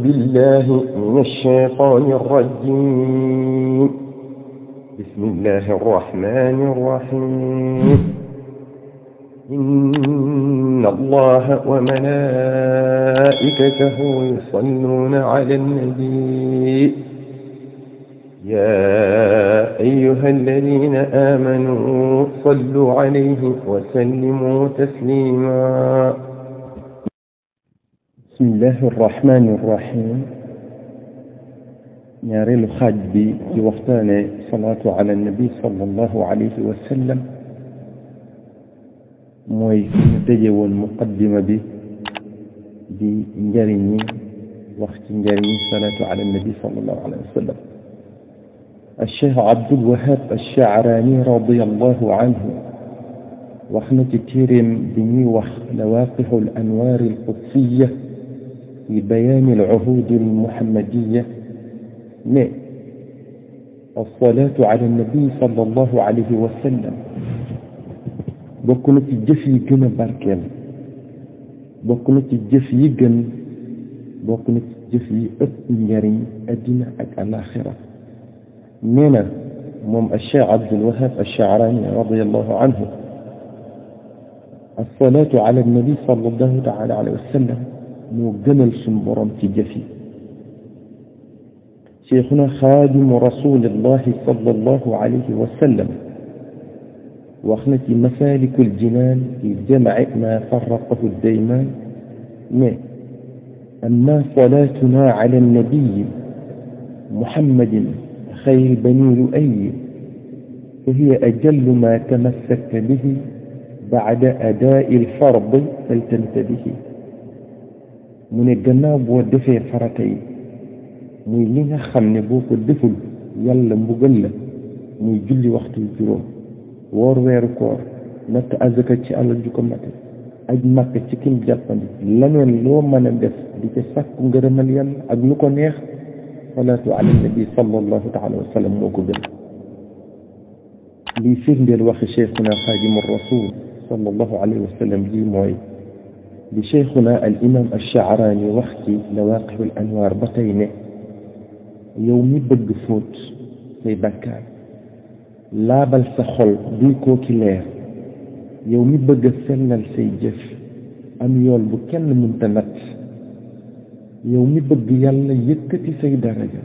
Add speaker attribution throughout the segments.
Speaker 1: بالله من الشيطان الرجيم. بسم الله الرحمن الرحيم. إن الله وملائكته يصلون على النبي يا أيها الذين آمنوا صلوا عليه وسلموا تسليما. بسم الله الرحمن الرحيم. ñaareelu xaaj bi ci waxtaane salaatu ala nabi sallallahu alayhi wa sallam mooy ñu tëje woon muqaddima bi di njariñi wax ci njariñi salaatu ala nabi sallallahu alayhi wa sallam. الشيخ عبد الوهاب الشعراني رضي الله عنه وخنا تيرم بني وخ لواقح الأنوار القدسية في بيان العهود المحمدية mais الصلاة على النبي صلى الله عليه وسلم bokk na ci jëf yi gën a barkeel, bokk na ci jëf yi gën, bokk na ci jëf yi ëpp njariñ addina ak alaxira. nee na moom Cheikh Abdul Wahab Ash-Sha'rani radiyallahu anhu الصلاة على النبي صلى الله تعالى عليه وسلم moo gënal suñu borom ci jëf yi. شيخنا خادم رسول الله صلى الله عليه وسلم وخنا في مسالك الجنان في جمع ما فرقه الديمان. أما صلاتنا على النبي محمد خير بني لؤي فهي أجل ما تمسك به بعد أداء الفرض فلتنتبه. من الجناب والدفع فرتين muy li nga xam ne boo ko deful yàlla mbugal la, muy julli waxtu juróom, woor weeru koor, natt azaka ci alal ju ko mate, aj màkk ci kim jàppandi, laneen loo mën a def di ca sàkku ngërëmal yàlla ak lu ko neex, salaatu ala nabi sallallahu taala wa sallam moo ko gën. lii firndeel waxi cheikhuna xaadimu rasul sallallahu alayhi wa sallam lii mooy li cheikhuna al imam ash-Sha'rani wax ci lawaqihul anwaar ba tey ne yow mi bëgg fóot say bàkkaar laabal sa xol duy koo ki leer, yow mi bëgg sellal say jëf am yool bu kenn mënta natt, yow mi bëgg yàlla yëkkati say daraja,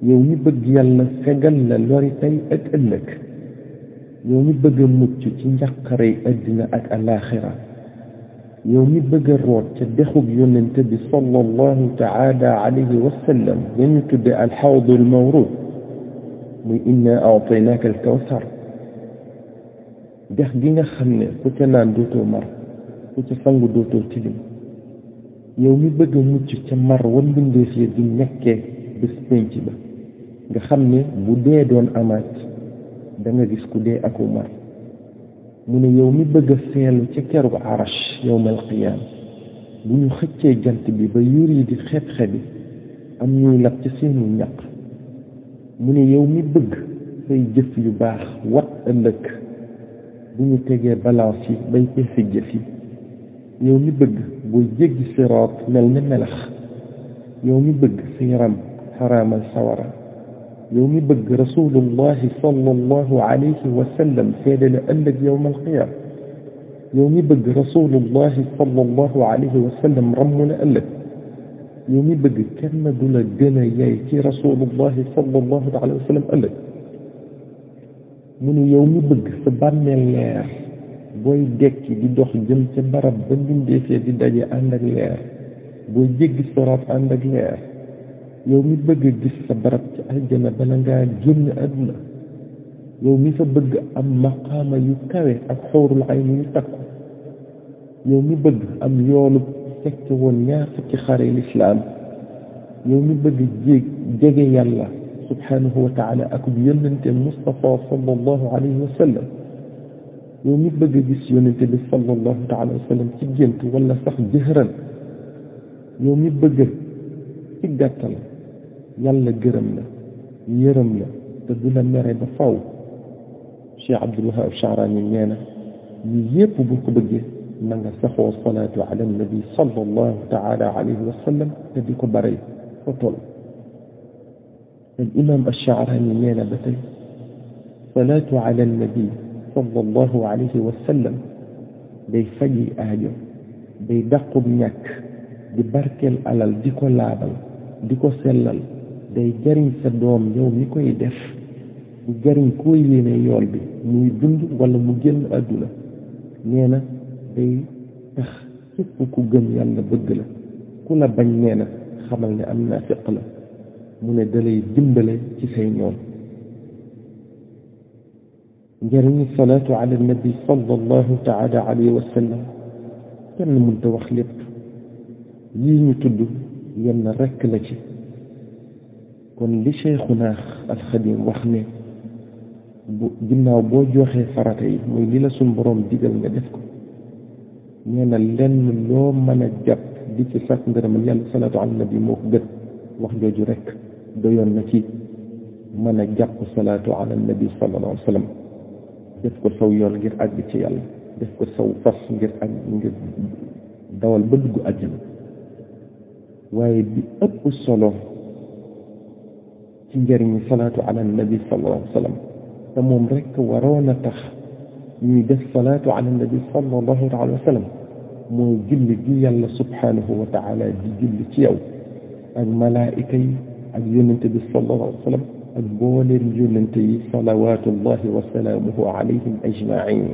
Speaker 1: yow mi bëgg yàlla fegal la lori tey ak ëllëg, yow mi bëgg mucc ci njàqarey àddina ak alaaxira, yow mi bëgg a root ca dexug yonente bi sallallahu taala alayhi wa sallam dañu tudde alxawd almawrud muy inna a'taynaaka alkawsar, dex gi nga xam ne ku ca naan dootoo mar, ku ca sangu dootoo tilim. yow mi bëgg a mucc ca mar wan mbindeef yi di nekkee bés pénc ba nga xam ne bu dee doon amaat da nga gis ku dee aku mar. mu ne yow mi bëgg a seelu ca keru arash yawmal qiyaam bu ñu xëccee jant bi ba yuur yi di xeb-xebi am ñuy lab ca seenu ñaq. mu ne yow mi bëgg say jëf yu baax wat ëllëg bu ñu tegee balance yi bay peese jëf yi. yow mi bëgg booy jéggi siraat mel ne melax. yow mi bëgg sa yaram xaraamal sawara. yow mi bëgg rasulullahi sallallahu alayhi wa sallam seedale ëllëg yawm alqiyaam. yow mi bëgg rasulullahi sallallahu alayhi wa sallam ramm la ëllëg. yow mi bëgg kenn du la gën a yey ci rasulullahi sallallahu alayhi wa sallam ëllëg. mu ne yow mi bëgg sa bàmmeel leer booy dekki di dox jëm ca barab ba mbindeefee di daje ànd ak leer, booy jéggi siraat ànd ak leer. yow mi bëgg gis sa barab ci aljana bala ngaa génn àdduna. yow mi fa bëgg am maqaama yu kawe ak xawrul ayni yu takku. yow mi bëgg am yoolu fekk woon ñaar fukki xare lislaam. yow mi bëgg jege yàlla subhanahu wa taala ak bu yónnente Mustafa sallallahu alayhi wa sallam. yow mi bëgg gis yónnente bi sallallahu taala wa sallam ci gént wala sax jëhran. yow mi bëgg ci gàttal yàlla gërëm la yërëm la te du la mere ba faw. Cheikh Abdul Wahab Sha'rani nee na ñu yépp bu ko bëggee na nga saxoo salaatu ala nabi sallallahu taala alayhi wa sallam te di ko bare fa toll al imam ash-Sha'rani nee na ba tey salaatu ala nabi sallallahu alayhi wa sallam day faji aajo day dàqub ñàkk di barkeel alal di ko laabal di ko sellal day jariñ sa doom yow mi koy def di jariñ koo yéene yool bi muy dund wala mu génn àdduna nee na day tax képp ku gëm yàlla bëgg la ku la bañ nee na xamal ne am naafiq la mu ne dalay dimbale ci say ñoom njëriñu salaatu ala nabi sallallahu taala alayhi wa sallam kenn mënta wax lépp yii ñu tudd yenn rekk la ci kon li Cheikhuna al-Xadim wax ne bu ginnaaw boo joxee farata yi muy li la suñ boroom digal nga def ko nee na lenn loo mën a jàpp di ci sàkk ngërëmal yàlla salaatu ala nabi moo ko gën wax jooju rekk doyoon na ci mën a jàpp salaatu ala nabi sallallahu alayhi wa sallam def ko saw yoon ngir àgg ci yàlla def ko saw fas ngir dawal ba dugg àjjana waaye bi ëpp solo ci njëriñu salaatu ala nabi sallallahu alayhi wa sallam te moom rekk waroon a tax ñuy def salaatu ala nabi sallallahu alayhi wa sallam mooy julli gi yàlla subhanahu wa taala di julli ci yow ak malaayika yi ak yónnente bi sallallahu alayhi wa sallam ak booleen yónnente yi salawaatullahi wa salaamuhu alayhim ajmain